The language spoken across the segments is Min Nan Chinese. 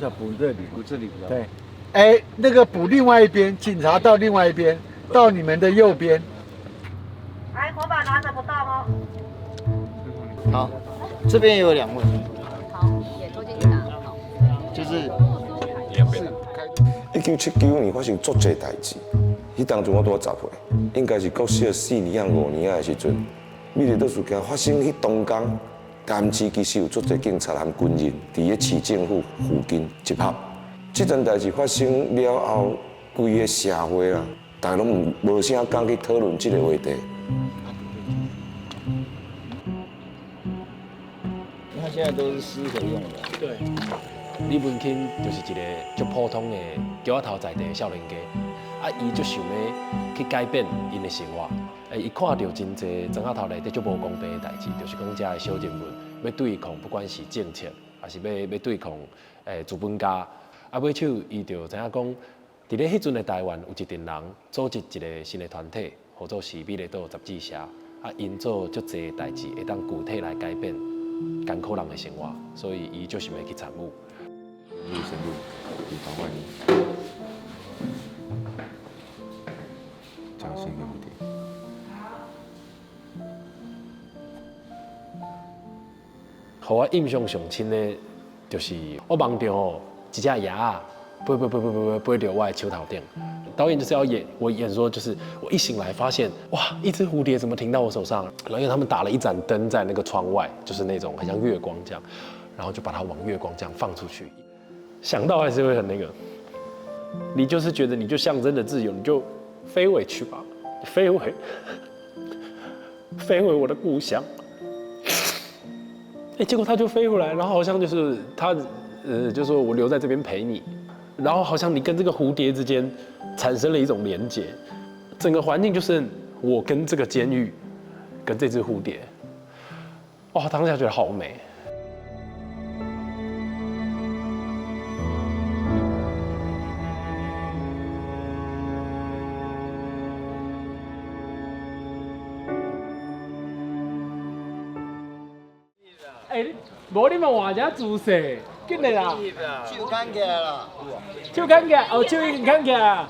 要補這裡，補這裡比較。對，哎，那個補另外一邊，警察到另外一邊，到你們的右邊。哎，火把拿著不動哦。好，這邊也有兩位。好，也拖進去打。好，就是。1979年發生足濟代誌，彼當陣我拄仔10歲，應該是國小四年仔、五年仔的時陣，美麗島事件發生彼當工，台南市其實有足濟警察和軍人佇咧市政府附近集合。這件代誌發生了後，規个社會啊，大家攏無啥講去討論這个話題。他現在都是私可用的。對。李文卿就是一個足普通的橋仔頭在地的少年家，啊，伊就想欲去改變𪜶的生活，欸，伊看著真濟莊仔頭內底足無公平的代誌，就是講遮的小人物欲對抗，不管是政策，抑是欲對抗資本家，啊，尾手伊就知影講，佇咧彼陣的台灣有一陣人組織一个新的團體，號做是美麗島雜誌社，啊，𪜶做足濟代誌會當具體來改變艱苦人的生活，所以伊就想欲去參與。入深入，以防萬一。這樣是一個蝴蝶。予我印象上深的，就是我夢著吼一隻蛾仔飛飛飛飛飛飛著我的手頭頂。導演就是要演我演說，就是我一醒來發現，哇，一隻蝴蝶怎麼停到我手上？然後因為他們打了一盞燈在那個窗外，就是那種很像月光這樣，然後就把它往月光這樣放出去。想到還是會很那個，你就是覺得你就象徵著自由，你就飛回去吧，飛回，飛回我的故鄉。欸，結果他就飛回來，然後好像就是他，就說我留在這邊陪你，然後好像你跟這個蝴蝶之間產生了一種連結，整個環境就是我跟這個監獄，跟這隻蝴蝶，哇，當下覺得好美。欸，無你嘛換一下姿勢，緊來啦！手牽起來啦！手牽起來，哦，手已經牽起來。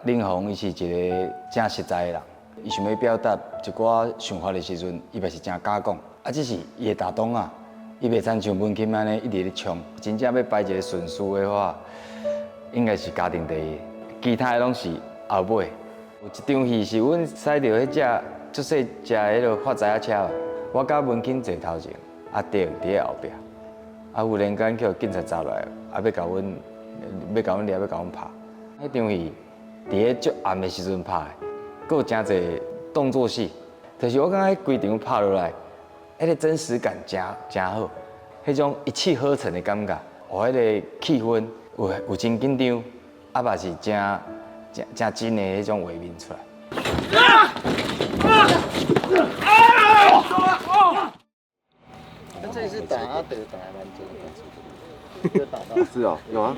林鴻伊是一个誠實在的人，伊想欲表達一寡想法的時陣，伊嘛是誠敢講。啊，只是伊會打擋啊，伊袂親像文欽按呢一直咧衝。真正欲排一个順序的話，應該是家庭第一，其他的攏是後尾。有一場戲是阮駛著彼隻足細隻彼个發財仔車，我佮文欽坐頭前。阿德佇咧後壁，啊，忽然間予警察查落來，啊，欲共阮，欲共阮掠，欲共阮拍。彼場戲佇咧足暗的時陣拍的，閣有誠濟動作戲，就是我感覺彼規場拍落來，彼个真實感誠誠好，彼種一氣呵成的感覺，予彼个氣氛有真緊張，啊嘛是誠誠誠真的彼種畫面出來。啊啊啊！他這次打阿德打蠻準的，打到。是哦，有啊，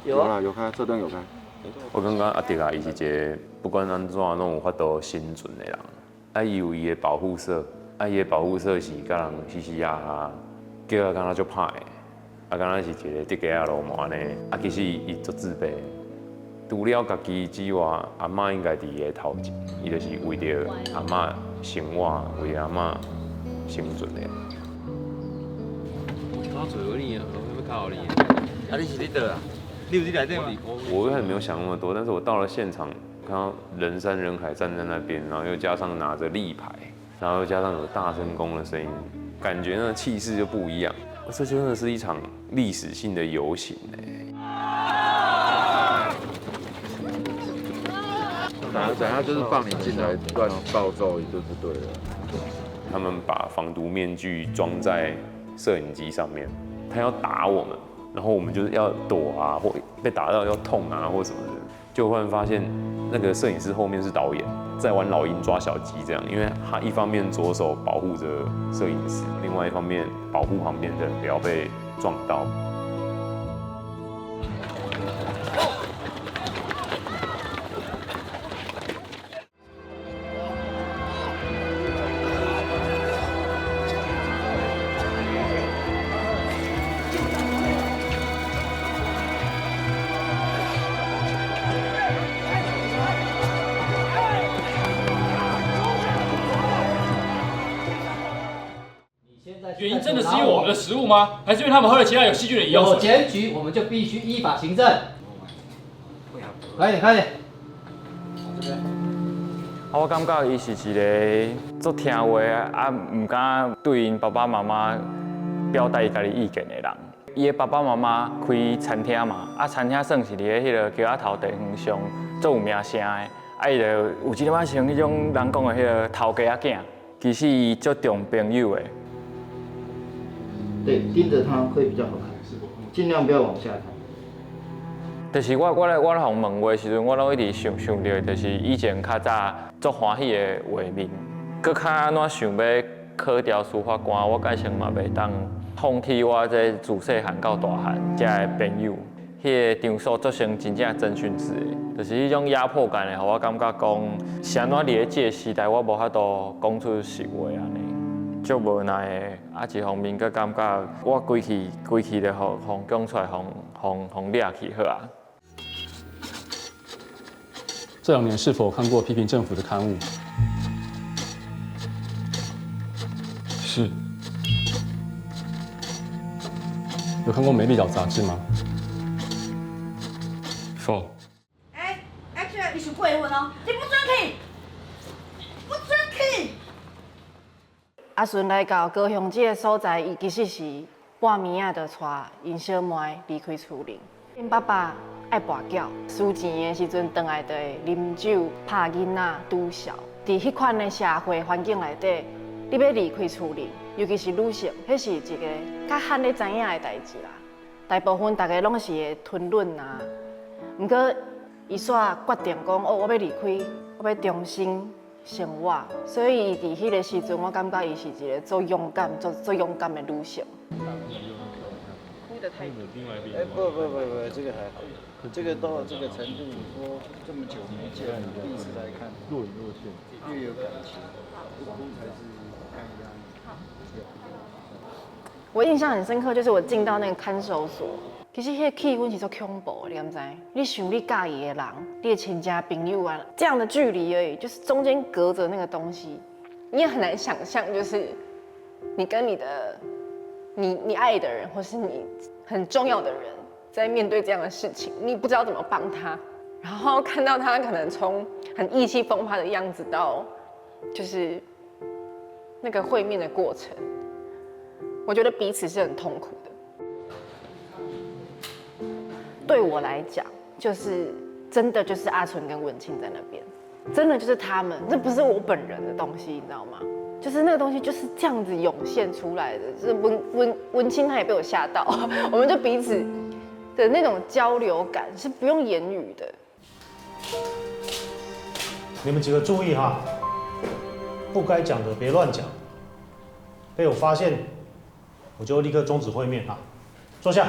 有啊，有開，這段有開。我感覺阿德啊，伊是一个不管按怎攏有法度生存的人。啊，伊有伊的保護色，啊，伊的保護色是共人嘻嘻哈哈，叫啊敢若足歹的，啊，敢若是一个竹仔仔流氓按呢。啊，其實伊足自卑。除了家己之外，阿嬤應該佇伊的頭前，伊就是為著阿嬤生活，為阿嬤生存的。啊，你是佇佗啊？你有佇內底嗎？我一開始沒有想那麼多，但是我到了現場，看到人山人海站在那邊，然後又加上拿着立牌，然後又加上有大聲公的聲音，感覺那個氣勢就不一樣。這真的是一場歷史性的遊行欸。等下就是放你進來亂暴揍，就是對了。他們把防毒面具裝在攝影機上面，他要打我們，然後我們就是要躲啊，或被打到要痛啊，或什麼的，就忽然發現那個攝影師後面是導演，在玩老鷹抓小雞這樣，因為他一方面左手保護着攝影師，另外一方面保護旁邊的人不要被撞到。真的是因為我們的食物嗎？還是因為他們喝了其他有細菌的飲用有水？檢舉，我們就必須依法行政。快點，快點。啊，我感覺伊是一个足聽話啊，毋敢對𪜶爸爸媽媽表達伊家己意見的人。伊的爸爸媽媽開餐廳嘛，啊，餐廳算是佇咧彼个橋仔頭地方上足有名聲的。啊，伊就有一點仔像彼種人講的彼个頭家仔囝，其實伊足重朋友的。對，盯着他會比較好看，盡量不要往下看。就是我咧予問話的時陣，我攏一直想著，就是以前較早足歡喜的畫面，閣較按怎想欲考調司法官，我改成嘛袂當放棄我這自細漢到大漢遮的朋友，彼个場所做成真正偵訊室的，就是彼種壓迫感會予我感覺講，是按怎佇咧這个時代，我無法度講出實話按呢，足無奈的。啊，一方面閣感覺我規氣就予予講出來，予掠去好啊。這兩年是否看過批評政府的刊物？是。有看過《美麗島》雜誌嗎？否。哎，Action！你是過分哦，你不准去，不准去。阿順來到高雄這个所在，伊其實是半暝仔就帶𪜶小妹離開厝裡。𪜶爸爸愛跋筊，輸錢的時陣，轉來就會啉酒、拍囡仔、賭潲。佇彼款的社會環境內底，你欲離開厝裡，尤其是女性，彼是一个較罕咧知影的代誌啦。大部分大家攏是會吞忍啊，毋過伊煞決定講，哦，我欲離開，我欲重新生活。所以伊佇彼个時陣，我感覺伊是一个足勇敢、足勇敢的女性。哭得太。哎，不不不不，這個還好，這個到這個程度，你說這麼久沒見，第一次來看，若隱若現，越有感情，不哭才是抗壓。我印象很深刻，就是我進到那個看守所，其實彼个氣氛是足恐怖的，你敢知？你想你佮意的人，你的親戚朋友啊，這樣的距離而已，就是中間隔着那個東西，你也很難想象，就是你跟你的你愛的人，或是你很重要的人，在面對這樣的事情，你不知道怎麼幫他，然後看到他可能從很意氣風發的樣子到，就是那個會面的過程。我覺得彼此是很痛苦的。對我來講，就是真的就是阿純跟文慶在那邊，真的就是他們，這不是我本人的東西，你知道嗎？就是那個東西就是這樣子湧現出來的。就是文慶他也被我嚇到，我們就彼此的那種交流感是不用言語的。你們幾個注意哈，不該講的別亂講，被我發現，我就立刻終止會面啊！坐下，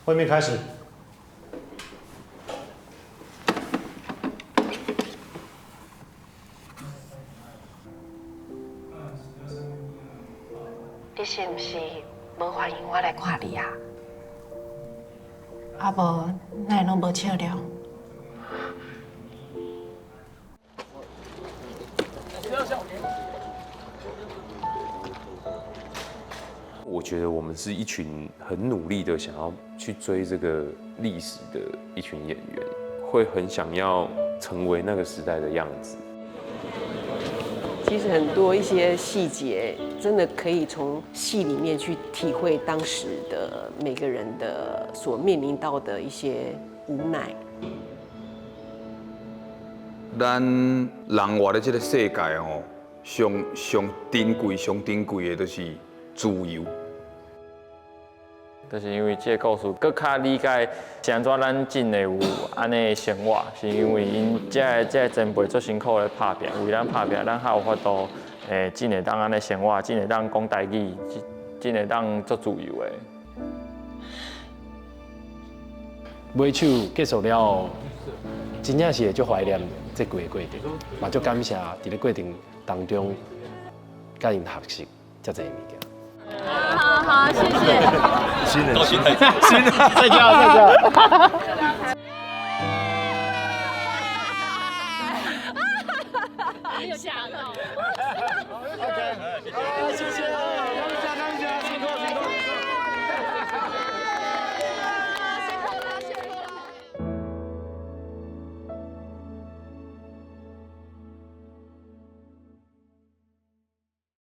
會面開始。你是毋是無歡迎我來看你啊？啊無，哪會攏無笑容？我覺得我們是一群很努力的想要去追這個歷史的一群演員，會很想要成為那個時代的樣子。其實很多一些細節，真的可以從戲裡面去體會當時的每個人的所面臨到的一些無奈。咱人活咧這個世界吼，上上珍貴、上珍貴的就是自由。就是因為這個故事，閣較理解是按怎咱真會有按呢的生活，是因為𪜶這个前輩足辛苦咧拍拚，為咱拍拚，咱較有法度真會當按呢生活，真會當講台語，真會當足自由的。尾手結束了後，真正是會足懷念這規个過程，嘛足感謝佇咧過程當中，佮𪜶學習遮濟物件。好好，謝謝。新人，新人，再見，再見。有嚇到。